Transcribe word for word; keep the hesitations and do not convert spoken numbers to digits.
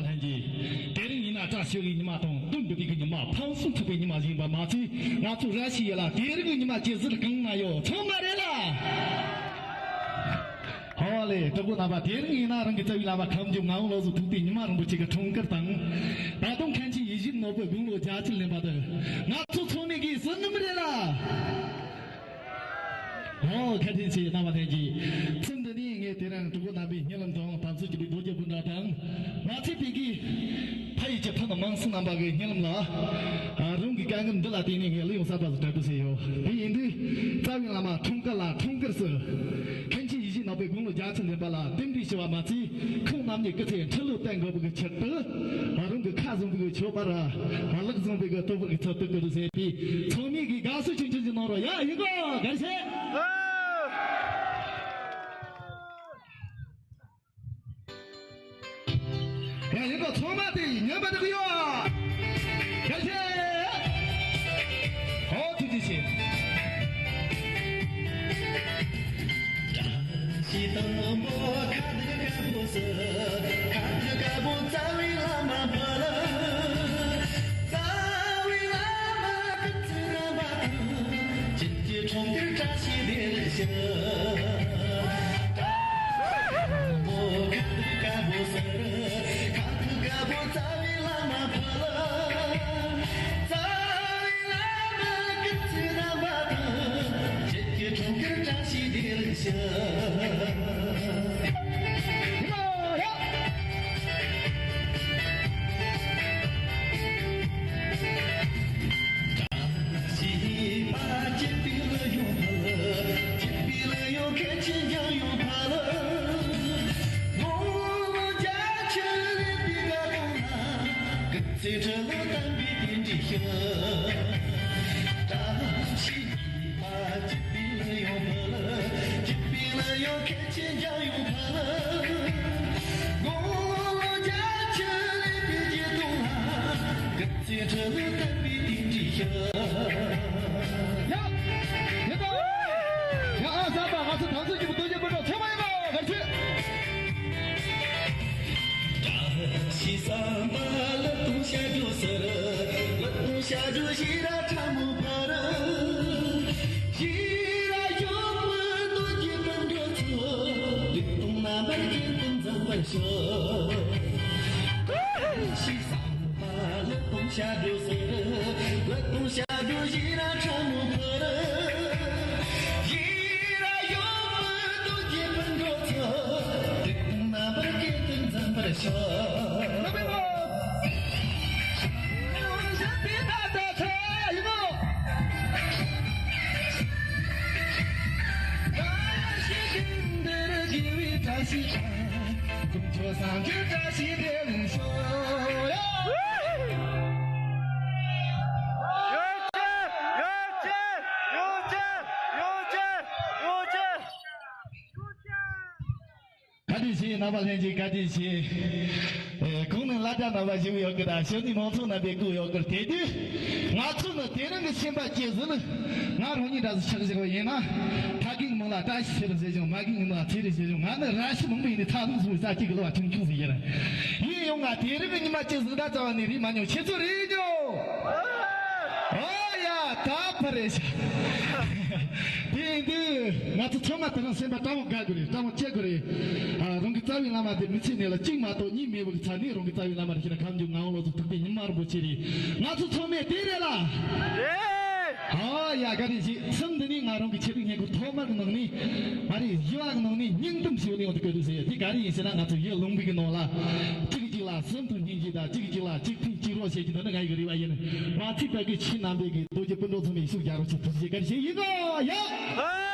ལྷན་རྒྱས། དེ་རིང་ཡིན་ན་བཀྲ་ཤིས་པའི་ཉི་མ་དང་དོན་འགྲུབ་པའི་ཉི་མ། ཕུན་སུམ་ཚོགས་པའི་ཉི་མ་ཞིག་ཡིན་པ་མ་ཚད། ང་ཚོ་ར་ཤི་ཡ་ལ་དེ་རིང་གི་ཉི་མ་སྐྱེལ་ཟུར་གང་ན་ཡོད་ཚང་མ་རེད་ལ། ཧོ་ལེ། གྲོགས་པོ་རྣམ་པ། དེ་རིང་ཡིན་ན་རང་གི་རྩ་བའི་བླ་མ་ཁམས་ལྗོངས་ངག་དབང་བློ་བཟང་ཐུབ་བསྟན་ཉི་མ་རིན་པོ་ཆེ་གི་འཁྲུངས་སྐར་དང་། ད་དུང་མཁན་ཆེན་ཡིད་བཞིན་ནོར་བུ་དགུང་ལོ་བརྒྱད་ཅུ་ལོན་པ་དེ། ང་ཚོ་ཚང་མས་ཀྱི་བསོད་ནམས་རེད་ལ། ཨོ། བཀའ་དྲིན་ཆེ། རྣམ་པ་ལྷན་རྒྱས། མཚམས་འདི་ནས་ངས་དེ་རིང་གྲོགས་པོ་རྣམ་པའི་སྙན་ལམ་དང་དམ་ཚིག་གི་རྡོ་རྗེ་སྤུན་ཟླ་དང་། མ་ཚད་པའི་གི་ཕ་ཡུལ་གྱི་ཕ་མ་མང་སུ་རྣམ་པ་གི་སྙན་ལམ་ལ། ཨ། རང་གི་དཀའ་ངལ་འདི་ལ་བརྟེན་ནས་ངས་གླུ་ཡང་གསར་པ་ཟིག་དྲག་པོ་བཟོས་ཡོད། དེ་ཡིན་དུས་རྩ་བའི་བླ་མ་འཁྲུངས་སྐར་ལ་འཁྲུངས་སྐར་སུ། མཁན་ཆེན་ཡིད་བཞིན་ནོར་བུའི་དགུང་ལོ་བརྒྱད་ཅུ་ལོན་པ་ལ་རྟེན་འབྲེལ་ཞུ་བ་མ་ཚད། ཁོང་རྣམ་གཉིས་སྐུ་ཚེ་ཁྲི་ལོ་བརྟན་དགོས་པའི་ཆེད་དུ། རང་གི་ཁ་བཟང་པོའི་མཆོད་པར། ལག་བཟང་པོའི་སྟོབས་པར་གྱི་ཚབ་ཏུ་བསྐུལ་ཟེར་ཏེ། ཚང་མས་ཀྱི་དགའ་བསུ་ཆེན་ཆེན་ཞིག་གནང་རོགས། ཡ། ཡིན་གོ། དགའ་བྱེད། ཡ། ཡིན་གོ། ཚང་མ་དེ་ཉན་པ་འདུག་ཡོད། དགའ་བྱེད། ཧོ། ཐུགས་རྗེ་ཆེ། བཀྲ་ཤིས་དང་པོ་ཁ་བདེ་དཀར་པོ་སུ། ཁ་བདེ་དཀར་པོ་རྩ་བའི་བླ་མ་ཕ་ལ། རྩ་བའི་བླ་མ་སྐུ་ཚེ་རིང་བ་དང་། ཁྱེད་ཀྱི་འཁྲུངས་སྐར་བཀྲ་ཤིས་བདེ་ལེགས་ཞུ། དང་པོ་ཁ་བདེ་དཀར་པོ་སུ། ཁ་བདེ་དཀར་པོ་རྩ་བའི་བླ་མ་ཕ་ལ། རྩ་བའི་བླ་མ་སྐུ་ཚེ་རིང་བ་དང་། ཁྱེད་ཀྱི་འཁྲུངས་སྐར་བཀྲ་ཤིས་བདེ་ལེགས་ཞུ། བཀྲ་ཤིས་པ་སྐྱིད་པའི་གླུ་ཡང་ཕ་ལ། སྐྱིད་པའི་གླུ་ཡང་གལ་ཆེན་ཀྱང་ཡང་ཕ་ལ། ངོ་བོ་རྒྱ་ཆེ་ལེགས་པའི་དགའ་སྟོན་ལ། སྐུ་ཚེ་ཁྲི་ལོ་བརྟན་པའི་རྟེན་འབྲེལ་ཞུ། བཀྲ་ཤིས་པ་སྐྱིད་པའི་གླུ་ཡང་ཕ་ལ། སྐྱིད་པའི་གླུ་ཡང་གལ་ཆེན་ཀྱང་ཡང་ཕ་ལ། ངོ་བོ་རྒྱ་ཆེ་ལེགས་པའི་དགའ་སྟོན་ལ། སྐུ་ཚེ་ཁྲི་ལོ་བརྟན་པའི་རྟེན་འབྲེལ་ཞུ། ཡ། ཡ། ཡ། ཨ་ས་པ་ང་ཚོ་དང་ཚོ་སྐྱིད་པོ་རྡོ་རྗེ་སྤུན་གྲོགས་ཚང་མ་ཡིན་ནོ། གར་ཆེ། བཀྲ་ཤིས་བསམ་པ་ལ་གཏོང་བྱ་འགྲོ་ཟེར། ལ་གཏོང་བྱ་འགྲོ་ཞི་ར་ཁྲ་མོ་ཕ་ར། ཞི་ར་ཡོད་པ་རྡོ་རྗེ་སྤུན་གྲོགས་ཚོ། ལུས་གཏོང་རྣམ་པར་རྒྱལ་དུ་འཛིན་པར་ཤོག་བཀྲ་ཤིས་བསམ་པ་ལ་གཏོང་བྱ་འགྲོ་ཟེར། ལ་གཏོང་བྱ་འགྲོ་ཞི་ར་ཁྲ་མོ་ཕ་ར། ཞི་ར་ཡོད་པ་རྡོ་རྗེ་སྤུན་གྲོགས་ཚོ། ལུས་གཏོང་རྣམ་པར་རྒྱལ་དུ་འཛིན་པར་ཤོག་བཀའ་དྲིན་ཆེ། རྣམ་པ་ལྷན་རྒྱས་བཀའ་དྲིན་ཆེ། ཨེ། གོང་ནས་བླ་གྲྭ་རྣམ་པ་བཞུགས་ཡོད་ཀྱི་དང་། ཞོ་ནི་མང་ཚོགས་རྣམ་པས་བཀུར་ཡོད་ཀྱི། དེ་དུས་ང་ཚོ་ནི་དེ་རིང་གི་ཤན་པ་སྐྱེ་ཟིན། ང་རང་ཉིད་འདྲ་ཟིག་ཆགས་བཞག་པ་ཡིན་ན། ཕ་གིའི་མིང་ལ་བཀྲ་ཤིས་ཟེར་ཟེར་བྱུང་། མ་གིའི་མིང་ལ་ཚེ་རིང་ཟེར་བྱུང་། ང་ནི་ར་ཤི་མང་པོ་ཡིན་ནི་ཚ་ལུག་སོང་བའི་ས་སྐྱིད་ཀྱི་ལོ་བ་ཆུང་ཆུང་ཟིག་ཡིན། ཡིན་ཡང་ང་དེ་རིང་གི་ཉི་མ་སྐྱེ་ཟིན་ད་རྩ་བ་ནས་རིག་མ་མྱོང་། ཁྱེད་ཚོ་རིག་མྱོང་། ཨོ་ཡ། ད་ཕར་རེད་ཤག་དེ་ཡིན་དུས་ང་ཚོ་ཚང་མ་དེ་རིང་སེམས་པ་སྤྲང་བོ་དགའ་དགོས་རེད། སྤྲང་བོ་སྐྱེ་དགོས་རེད། ཨ། རང་གི་རྩ་བའི་བླ་མ་དེ་མི་ཚེ་ནས་ལ་གཅིག་མ་གཏོགས་གཉིས་མེད་པའི་ཚ་ནས་རང་གི་རྩ་བའི་བླ་མ་རེད་ཤེས་ན། ཁམས་ལྗོངས་ངག་དབང་བློ་བཟང་ཐུབ་བསྟན་ཉི་མ་རིན་པོ་ཆེ་རེད། ང་ཚོ་ཚང་མས་དེ་རེད་ལ། རེད། ཨོ་ཡ། བཀའ་དྲིན་ཆེ། མཚམས་འདི་ནས་ང་རང་གི་ཆེད་དུ་སྙན་ཁུར་ཐོག་མ་གི་ནང་ནས། མ་རེད། བཞི་བ་གི་ནང་ནས་སྙིང་གཏམ་ཞིག་ལེན་འོང་དུ་བཀོད་འདུག་ཟེར། དེ་ག་རེ་ཡིན་ཟེར་ན། ང་ཚོ་ཡུལ་ལུང་པའི་གི་ནང་ལ་གཅིག་གཅིག་ལ་སེམས་ཐུགས་སྙིང་རྗེ་དང་། གཅིག་གཅིག་ལ་གཅིག་ཕན་གཅིག་རོགས་བྱེད་རྒྱུ་འདི་ནི་ང་ཡི་གི་རེ་བ་ཡིན། མ་ཚད་པ་གི་ཁྱེད་རྣམ་པས་གི་རྡོ་རྗེ་སྤུན་གྲོགས་ཚང་མས་ཤུགས་རྒྱག་རོགས་བྱེད། ཐུགས་རྗེ་ཆེ། བཀའ་དྲིན་ཆེ། ཡིན་གོ་ཡ།